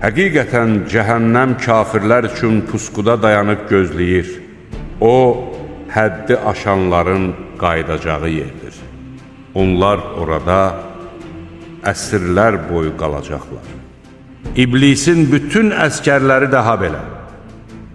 Həqiqətən cəhənnəm kafirlər üçün pusquda dayanıb gözləyir. O, həddi aşanların qayıdacağı yerdir. Onlar orada əsrlər boyu qalacaqlar. İblisin bütün əskərləri daha belə.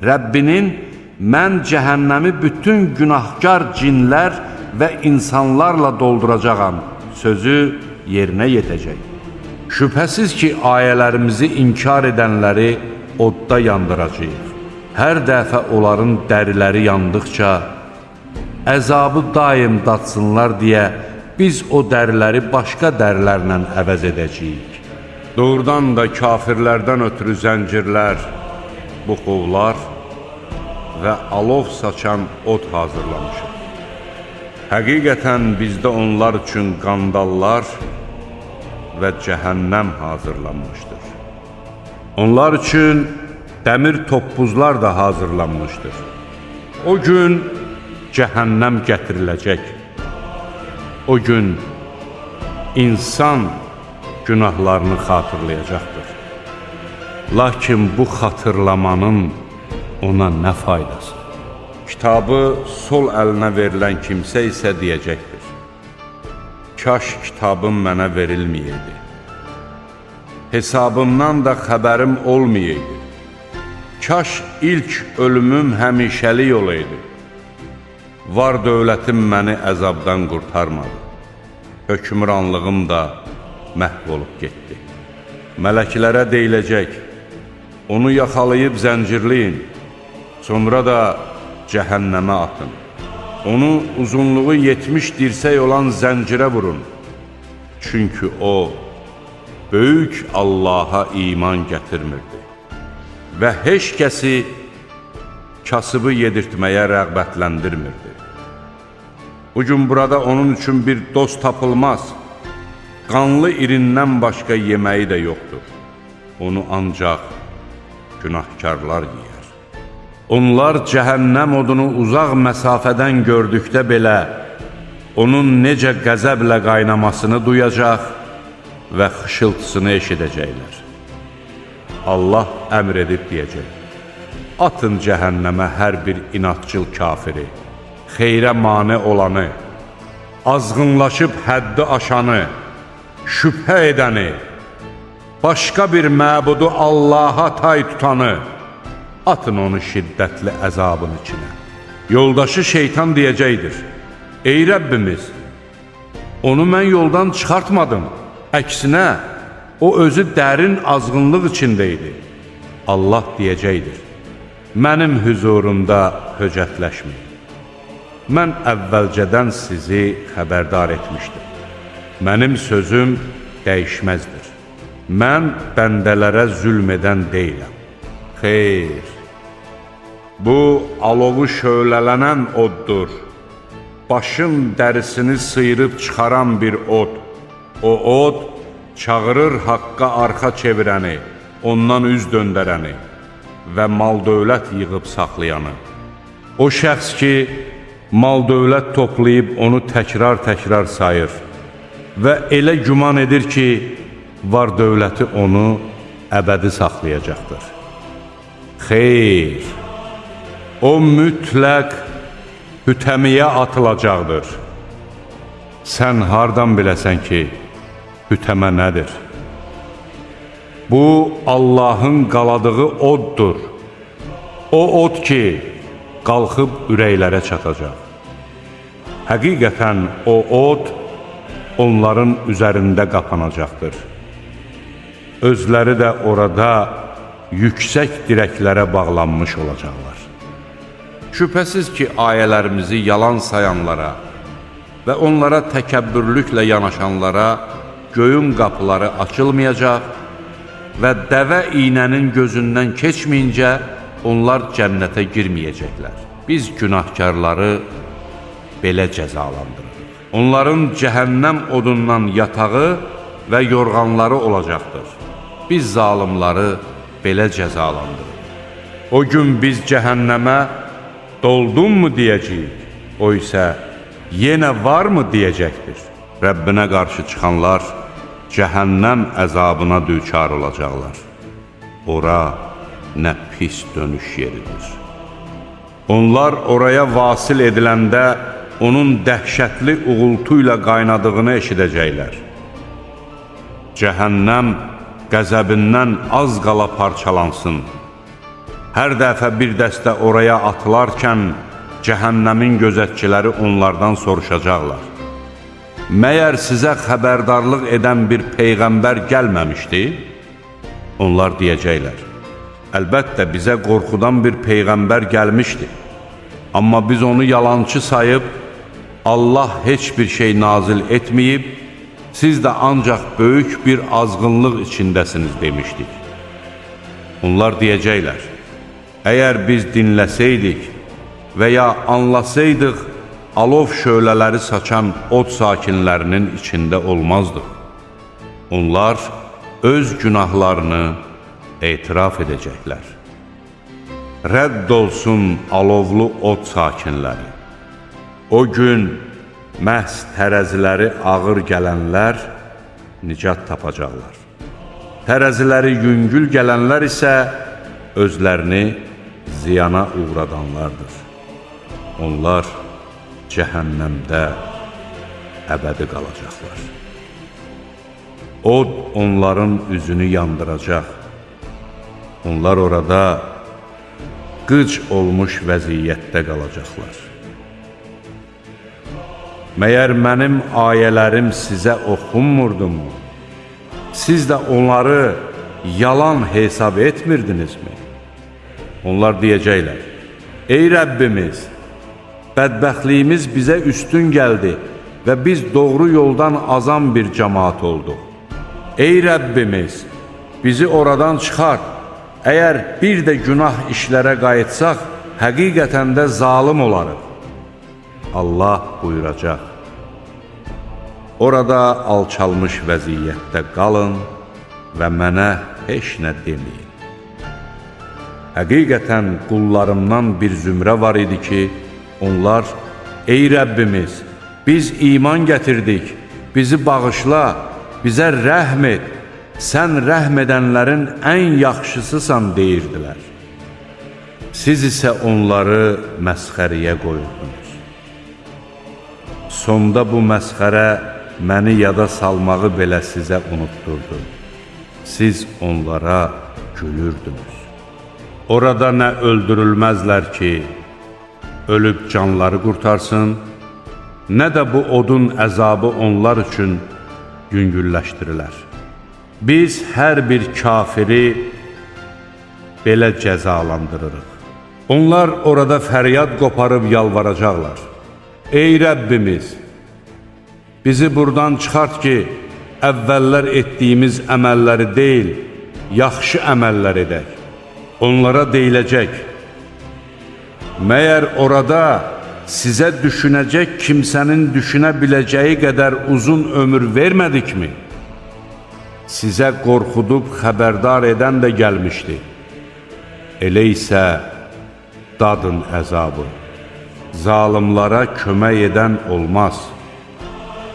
Rəbbinin mən cəhənnəmi bütün günahkar cinlər və insanlarla dolduracağam sözü yerinə yetəcək. Şübhəsiz ki, ayələrimizi inkar edənləri odda yandıracağıq. Hər dəfə onların dəriləri yandıqca, əzabı daim datsınlar deyə biz o dəriləri başqa dərilərlə əvəz edəcəyik. Doğrudan da kafirlərdən ötürü zəncirlər, buxovlar və alov saçan od hazırlamışıq. Həqiqətən bizdə onlar üçün qandallar və cəhənnəm hazırlanmışdır. Onlar üçün dəmir toppuzlar da hazırlanmışdır. O gün cəhənnəm gətiriləcək. O gün insan günahlarını xatırlayacaqdır. Lakin bu xatırlamanın ona nə faydası? Kitabı sol əlinə verilən kimsə isə deyəcəkdir: Kaş kitabım mənə verilməyəydi. Hesabımdan da xəbərim olmayaydı. Kaş ilk ölümüm həmişəlik olaydı. Var dövlətim məni əzabdan qurtarmadı. Hökmranlığım da məhv olub getdi. Mələklərə deyiləcək: Onu yaxalayıb zəncirləyin, sonra da cəhənnəmə atın. Onu uzunluğu 70 dirsək olan zəncirə vurun. Çünki o, böyük Allaha iman gətirmirdi və heç kəsi kasıbı yedirtməyə rəğbətləndirmirdi. Bugün burada onun üçün bir dost tapılmaz. Qanlı irindən başqa yeməyi də yoxdur. Onu ancaq günahkarlar yeyər. Onlar cəhənnəm odunu uzaq məsafədən gördükdə belə onun necə qəzəblə qaynamasını duyacaq və xışıltısını eşidəcəklər. Allah əmr edib deyəcək: Atın cəhənnəmə hər bir inadçıl kafiri, xeyrə mane olanı, azğınlaşıb həddi aşanı, şübhə edəni, başqa bir məbudu Allaha tay tutanı, atın onu şiddətli əzabın içinə. Yoldaşı şeytan deyəcəkdir: Ey Rəbbimiz, onu mən yoldan çıxartmadım. Əksinə, o özü dərin azğınlıq içində idi. Allah deyəcəkdir: Mənim hüzurumda höcətləşməyin. Mən əvvəlcədən sizi xəbərdar etmişdim. Mənim sözüm dəyişməzdir. Mən bəndələrə zülm edən deyiləm. Xeyr, bu alovu şölələnən oddur. Başın dərisini sıyırıb çıxaran bir od. O od çağırır haqqa arxa çevirəni, ondan üz döndərəni və mal-dövlət yığıb saxlayanı. O şəxs ki, mal-dövlət toplayıb onu təkrar-təkrar sayır və elə güman edir ki, var dövləti onu əbədi saxlayacaqdır. Xeyr, o mütləq hütəmiyə atılacaqdır. Sən hardan biləsən ki, hütəmə nədir? Bu, Allahın qaladığı oddur. O od ki, qalxıb ürəklərə çatacaq. Həqiqətən o od onların üzərində qapanacaqdır. Özləri də orada yüksək dirəklərə bağlanmış olacaqlar. Şübhəsiz ki, ayələrimizi yalan sayanlara və onlara təkəbbürlüklə yanaşanlara göyün qapıları açılmayacaq və dəvə iynənin gözündən keçməyincə onlar cənnətə girməyəcəklər. Biz günahkarları belə cəzalandırırıq. Onların cəhənnəm odundan yatağı və yorğanları olacaqdır. Biz zalimları belə cəzalandırırıq. O gün biz cəhənnəmə doldunmu deyəcəyik, o isə yenə varmı deyəcəkdir. Rəbbinə qarşı çıxanlar cəhənnəm əzabına düçar olacaqlar. Ora nə pis dönüş yeridir. Onlar oraya vasil ediləndə onun dəhşətli uğultu ilə qaynadığını eşidəcəklər. Cəhənnəm qəzəbindən az qala parçalansın. Hər dəfə bir dəstə oraya atılarkən cəhənnəmin gözətçiləri onlardan soruşacaqlar. Məyər sizə xəbərdarlıq edən bir peyğəmbər gəlməmişdi? Onlar deyəcəklər: Əlbəttə bizə qorxudan bir peyğəmbər gəlmişdi. Amma biz onu yalançı sayıb, Allah heç bir şey nazil etməyib, siz də ancaq böyük bir azğınlıq içindəsiniz demişdik. Onlar deyəcəklər: Əgər biz dinləsəydik və ya anlasaydıq, alov şölələri saçan od sakinlərinin içində olmazdıq. Onlar öz günahlarını etiraf edəcəklər. Rədd olsun alovlu od sakinləri. O gün məhz tərəziləri ağır gələnlər nicat tapacaqlar. Tərəziləri yüngül gələnlər isə özlərini ziyana uğradanlardır. Onlar cəhənnəmdə əbədi qalacaqlar. Od onların üzünü yandıracaq. Onlar orada qıc olmuş vəziyyətdə qalacaqlar. Məyər mənim ayələrim sizə oxunmurdumu? Siz də onları yalan hesab etmirdinizmi? Onlar deyəcəklər: Ey Rəbbimiz, bədbəxtliyimiz bizə üstün gəldi və biz doğru yoldan azan bir cəmaat olduq. Ey Rəbbimiz, bizi oradan çıxart. Əgər bir də günah işlərə qayıtsaq, həqiqətən də zalım olarıq. Allah buyuracaq: Orada alçalmış vəziyyətdə qalın və mənə heç nə deməyin. Həqiqətən qullarımdan bir zümrə var idi ki, onlar: Ey Rəbbimiz, biz iman gətirdik, bizi bağışla, bizə rəhm et, sən rəhm edənlərin ən yaxşısısan deyirdilər. Siz isə onları məsxəriyə qoyurdunuz. Sonda bu məsxərə məni yada salmağı belə sizə unutdurdu. Siz onlara gülürdünüz. Orada nə öldürülməzlər ki, ölüb canları qurtarsın, nə də bu odun əzabı onlar üçün yüngülləşdirilər. Biz hər bir kafiri belə cəzalandırırıq. Onlar orada fəryad qoparıb yalvaracaqlar. Ey Rəbbimiz, bizi buradan çıxart ki, əvvəllər etdiyimiz əməlləri deyil, yaxşı əməllər edək. Onlara deyiləcək: Məyər orada sizə düşünəcək kimsənin düşünə biləcəyi qədər uzun ömür vermədikmi? Sizə qorxudub xəbərdar edən də gəlmişdi. Elə isə dadın əzabı. Zalimlara kömək edən olmaz.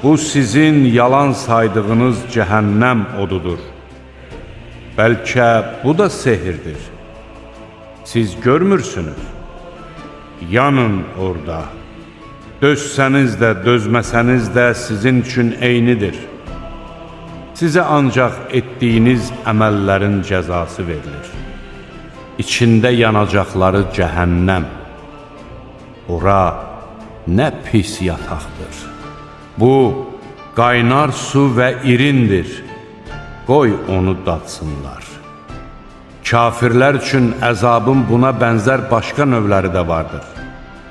Bu sizin yalan saydığınız cəhənnəm odudur. Bəlkə bu da sehirdir. Siz görmürsünüz. Yanın orada. Dözsəniz də, dözməsəniz də sizin üçün eynidir. Sizə ancaq etdiyiniz əməllərin cəzası verilir. İçində yanacaqları cəhənnəm. Ora nə pis yataqdır. Bu qaynar su və irindir. Qoy onu dadsınlar. Kafirlər üçün əzabın buna bənzər başqa növləri də vardır.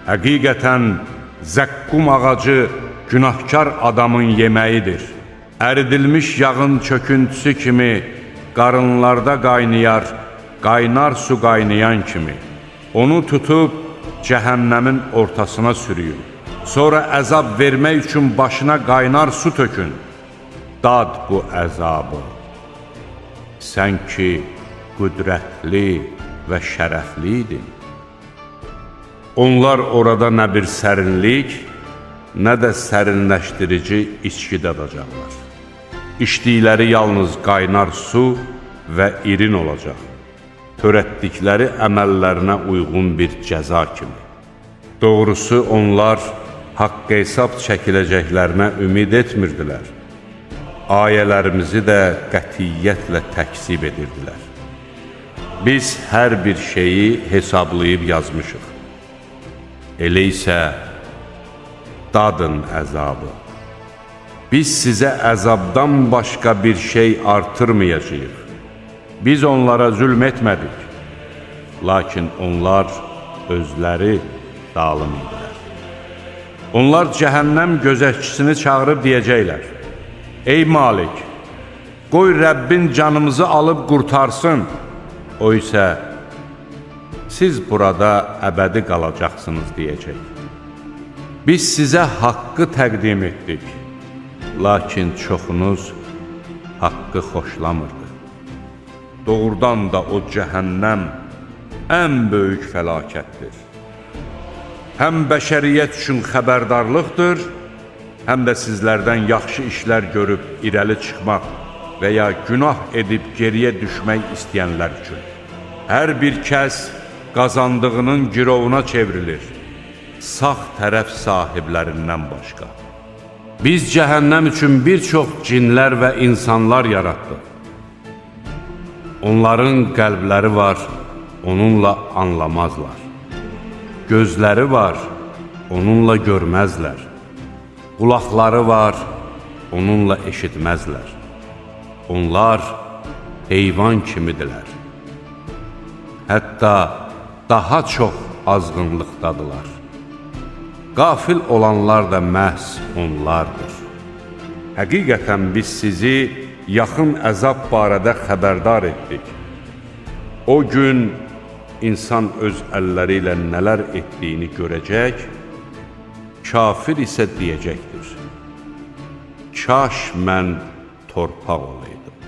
Həqiqətən zəqqum ağacı günahkar adamın yeməyidir. Əridilmiş yağın çöküntüsü kimi qarınlarda qaynayar, qaynar su qaynayan kimi. Onu tutub cəhənnəmin ortasına sürüyün. Sonra əzab vermək üçün başına qaynar su tökün. Dad bu əzabı. Sən ki qüdrətli və şərəfli idin. Onlar orada nə bir sərinlik, nə də sərinləşdirici içki dadacaqlar. İçdikləri yalnız qaynar su və irin olacaq. törətdikləri əməllərinə uyğun bir cəza kimi. Doğrusu onlar haqq hesab çəkiləcəklərinə ümid etmirdilər. Ayələrimizi də qətiyyətlə təkzib edirdilər. Biz hər bir şeyi hesablayıb yazmışıq. Elə isə dadın əzabı. Biz sizə əzabdan başqa bir şey artırmayacağıq. Biz onlara zülm etmədik. Lakin onlar özləri zalim idilər. Onlar cəhənnəm gözətçisini çağırıb deyəcəklər: Ey Malik, qoy Rəbbin canımızı alıb qurtarsın. O isə siz burada əbədi qalacaqsınız deyəcək. Biz sizə haqqı təqdim etdik. Lakin çoxunuz haqqı xoşlamırdı. Doğrudan da o cəhənnəm ən böyük fəlakətdir. Həm bəşəriyyət üçün xəbərdarlıqdır, həm də sizlərdən yaxşı işlər görüb irəli çıxmaq və ya günah edib geriyə düşmək istəyənlər üçün. Hər bir kəs qazandığının girovuna çevrilir, sağ tərəf sahiblərindən başqa. Biz cəhənnəm üçün bir çox cinlər və insanlar yaratdıq. Onların qəlbləri var, onunla anlamazlar. Gözləri var, onunla görməzlər. Qulaqları var, onunla eşitməzlər. Onlar heyvan kimidirlər. Hətta daha çox azğınlıqdadırlar. Qafil olanlar da məhz onlardır. Həqiqətən biz sizi yaxın əzab barədə xəbərdar etdik. O gün insan öz əlləri ilə nələr etdiyini görəcək, kafir isə deyəcəkdir: Kaş mən torpaq olaydım.